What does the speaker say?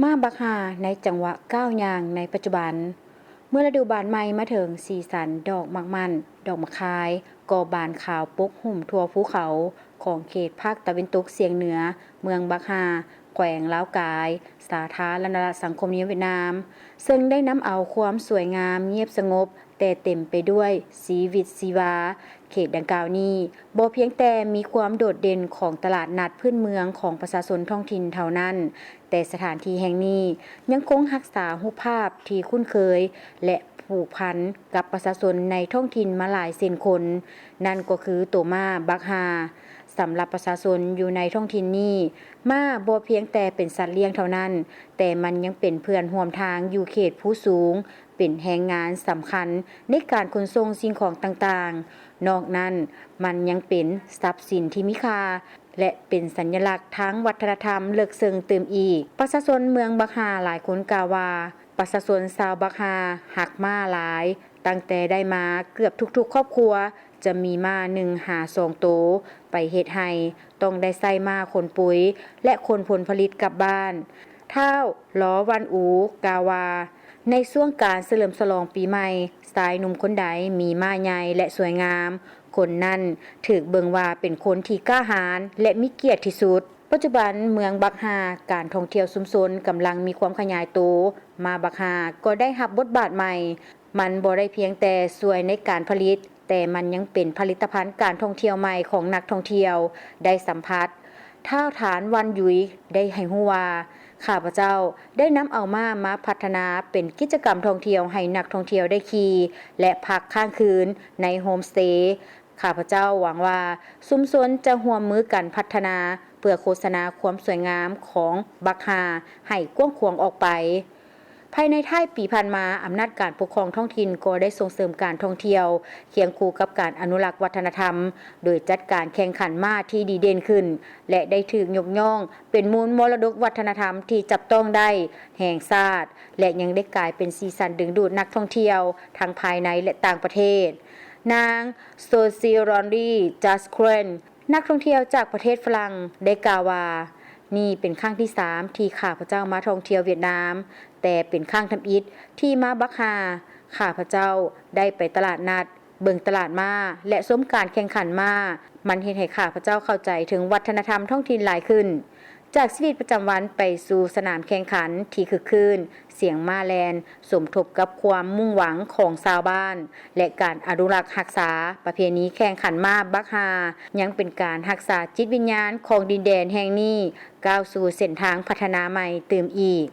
ມ້າບັກຮ່າໃນຈັງຫວະກ້າວຍ່າງໃນປັດຈຸບັນ. ເມື່ອລະດູບານໃໝ່ມາເຖິງ, ສີສັນດອກໝາກໝັ້ນ, ດອກໝາກຄາຍ ກໍບານຂາວປົກຫຸ້ມທົ່ວພູເຂົາຂອງເຂດພາກຕາເວັນຕົກສຽງເໜືອ ເມືອງບັກຮ່າ ແຂວງລາວກາຍ, ສາທາລະນະລັດສັງຄົມນິຍົມຫວຽດນາມ, ເຊິ່ງໄດ້ນຳເອົາຄວາມສວຍງາມງຽບສະຫງົບ ແຕ່ເຕັມໄປດ້ວຍຊີວິດຊີວາ. ເຂດດັ່ງກ່າວນີ້ບໍ່ພຽງແຕ່ມີຄວາມໂດດເດັ່ນຂອງຕະຫຼາດນັດພື້ນເມືອງຂອງປະຊາຊົນທ້ອງຖິ່ນເທົ່ານັ້ນ, ແຕ່ສະຖານທີ່ແຫ່ງນີ້ຍັງຄົງຮັກສາຮູບພາບທີ່ຄຸ້ນເຄີຍ ແລະ ຜູກພັນກັບປະຊາຊົນໃນທ້ອງຖິ່ນມາຫຼາຍເຊັ່ນຄົນ, ນັ້ນກໍຄືໂຕມ້າບັກຮ່າ. ສຳລັບປະຊາຊົນຢູ່ໃນທ້ອງຖິ່ນນີ້, ມ້າບໍ່ພຽງແຕ່ເປັນສັດລ້ຽງເທົ່ານັ້ນ, ແຕ່ມັນຍັງເປັນເພື່ອນຮ່ວມທາງຢູ່ເຂດພູສູງ, ເປັນແຮງງານສຳຄັນໃນການຂົນສົ່ງສິ່ງຂອງຕ່າງໆ. ນອກນັ້ນ, ມັນຍັງເປັນຊັບສິນທີ່ມີຄ່າ ແລະ ເປັນສັນຍະລັກທາງວັດທະນະທຳເລິກເຊິ່ງຕື່ມອີກ. ປະຊາຊົນເມືອງບັກຮ່າຫຼາຍຄົນກ່າວວ່າ, ປະຊາຊົນຊາວບັກຮ່າຮັກມ້າຫຼາຍ, ຕັ້ງແຕ່ໄດ້ມາເກືອບທຸກໆຄອບຄົວຈະມີມ້າໜຶ່ງຫາສອງໂຕ ໄປເຮັດໄຮ່, ຕ້ອງໄດ້ໃຊ້ມ້າຂົນປຸ໋ຍ ແລະ ຂົນຜົນຜະລິດກັບບ້ານ. ທ້າວ ລໍວັນອູ ກ່າວວ່າ, ໃນຊ່ວງການສະເຫຼີມສະຫຼອງປີໃໝ່, ຊາຍໜຸ່ມຄົນໃດມີມ້າໃຫຍ່ ແລະ ສວຍງາມ, ຄົນນັ້ນຖືກເບິ່ງວ່າເປັນຄົນທີ່ກ້າຫານ ແລະ ມີກຽດທີ່ສຸດ. ປັດຈຸບັນເມືອງບັກຮ່າ, ການທ່ອງທ່ຽວຊຸມຊົນກຳລັງມີຄວາມຂະຫຍາຍໂຕ, ມ້າບັກຮ່າກໍໄດ້ຮັບບົດບາດໃໝ່. ມັນບໍ່ໄດ້ພຽງແຕ່ຊ່ວຍໃນການຜະລິດ, ແຕ່ມັນຍັງເປັນຜະລິດຕະພັນການທ່ອງທ່ຽວໃໝ່ຂອງນັກທ່ອງທ່ຽວໄດ້ສຳຜັດ. ທ້າວ ຖານວັນຢຸຍ ໄດ້ໃຫ້ຮູ້ວ່າ, ຂ້າພະເຈົ້າໄດ້ນຳເອົາມ້າມາພັດທະນາເປັນກິດຈະກຳທ່ອງທ່ຽວໃຫ້ນັກທ່ອງທ່ຽວໄດ້ຂີ່ ແລະ ພັກຄ້າງຄືນໃນໂຮມສະເຕ. ຂ້າພະເຈົ້າຫວັງວ່າຊຸມຊົນຈະຮ່ວມມືກັນພັດທະນາ ເພື່ອໂຄສະນາຄວາມສວຍງາມຂອງບັກຮ່າໃຫ້ກວ້າງຂວາງອອກໄປ. ພາຍໃນທ້າຍປີຜ່ານມາ, ອຳນາດການປົກຄອງທ້ອງຖິ່ນກໍໄດ້ສົ່ງເສີມການທ່ອງທ່ຽວ ຄຽງຄູ່ກັບການອະນຸລັກວັດທະນະທຳ, ໂດຍຈັດການແຂ່ງຂັນມ້າທີ່ດີເດັ່ນຂຶ້ນ ແລະ ໄດ້ຖືກຍົກຍ້ອງເປັນມູນມໍລະດົກວັດທະນະທຳທີ່ຈັບຕ້ອງໄດ້ແຫ່ງຊາດ ແລະ ຍັງໄດ້ກາຍເປັນສີສັນດຶງດູດນັກທ່ອງທ່ຽວທັງພາຍໃນ ແລະ ຕ່າງປະເທດ. ນາງ ໂຊຊີຣອນລີ ຈັສເຄຣນ ນັກທ່ອງທ່ຽວຈາກປະເທດຝຣັ່ງ ໄດ້ກ່າວວ່າ, ນີ້ເປັນຄັ້ງທີສາມທີ່ຂ້າພະເຈົ້າມາທ່ອງທ່ຽວຫວຽດນາມ, ແຕ່ເປັນຄັ້ງທຳອິດທີ່ມາບັກຮ່າ. ຂ້າພະເຈົ້າໄດ້ໄປຕະຫຼາດນັດ, ເບິ່ງຕະຫຼາດມ້າ ແລະ ຊົມການແຂ່ງຂັນມ້າ. ມັນເຮັດໃຫ້ຂ້າພະເຈົ້າເຂົ້າໃຈເຖິງວັດທະນະທຳທ້ອງຖິ່ນຫຼາຍຂຶ້ນ. ຈາກຊີວິດປະຈຳວັນໄປສູ່ສະໜາມແຂ່ງຂັນທີ່ຄຶກຄື້ນ, ສຽງມ້າແລ່ນ ສົມທົບກັບຄວາມມຸ່ງຫວັງຂອງຊາວບ້ານ ແລະ ການອະນຸລັກຮັກສາປະເພນີແຂ່ງຂັນມ້າບັກຮ່າ ຍັງເປັນການຮັກສາຈິດວິນຍານຂອງດິນແດນແຫ່ງນີ້ ກ້າວສູ່ເສັ້ນທາງພັດທະນາໃໝ່ຕື່ມອີກ.